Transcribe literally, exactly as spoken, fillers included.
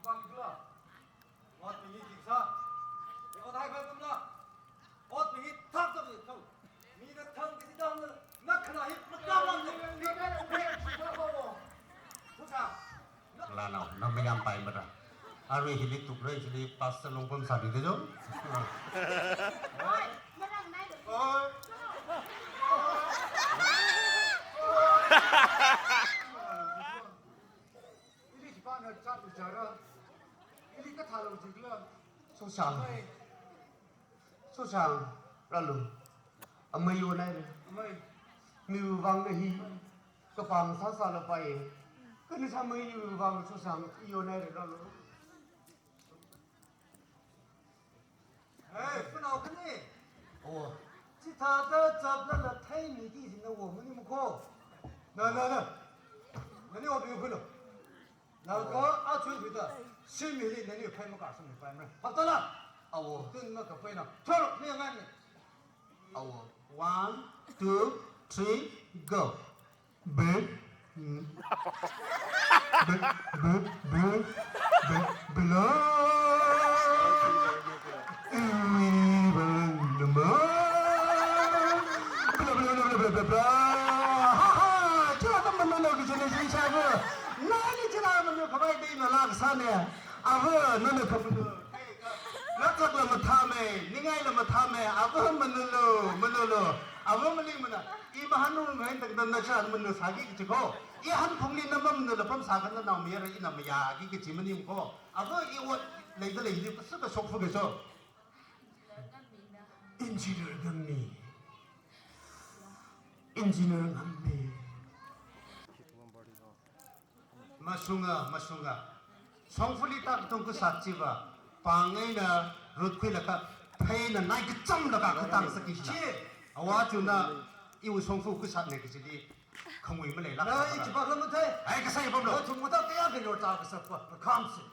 Pangla. Ot mi hi kiksa. Ot hai bai pamla. Ot mi hi thak thak ni thang. Mi na thang kisi dam na. Na khana hi makam lang na. Ni na na ni. Tusa. Lanao, na mayam pai mara. Arui hili tukrei hili pastor longpam sābi de jo. Oi. Oi. Ili khipāna chat ujara. Ili kathālo jikla. Sosang. Oi. Sosang. Rālu. Amei yonaire. Amei. Miwui vang na hi. Kapang sāsāla pai. Kani sāmei miwui vang Sosang. I yonaire rālu. Hey, phanao khani. Oh. Chithāda chaplala theimi ki sina wo mani mukho. Na, na, na. Nani obi khuilo. Naka achun khuida. Simili nani phai maka sum pai mra. Haptala. Awo. Tun maka paina. Thor ni ngan ni. Awo. One, two, three, go. Be, mm. Be, be, be, be, bela. Iwi, bela, nama. Bela, bela, bela, bela, bela, bela. Ha, ha, chila tam mana lo kijene jin chabu. Nani chila mana khavai dei na lak sane. Ava, nana khamana. Latsakla mathāmei, ningaila mathāmei, ava manulu, manulu, ava malingmana, i mahanung hai tak dan na chan manu sāki kachi kho. I hanphungli na mamanula pamsā kha nanaomayara ina mayāki kachi maningkho. Ava i ot leida leili kasuka shokfu kaso. Engineer ngammi. Engineer ngammi. Mashunga, mashunga. Shongfali tak tung kusat chiva. Pāng eina rutkhuilaga, pheina nai kachamlaga katang saki shi. Chi. Awa chuna, iwui shongfa kusatne kachili. Khangui maleila. Na i chipak lam thei. Ai kasai pamlo. Na thum mutak kaya kilo ta kasapa. Kamsi.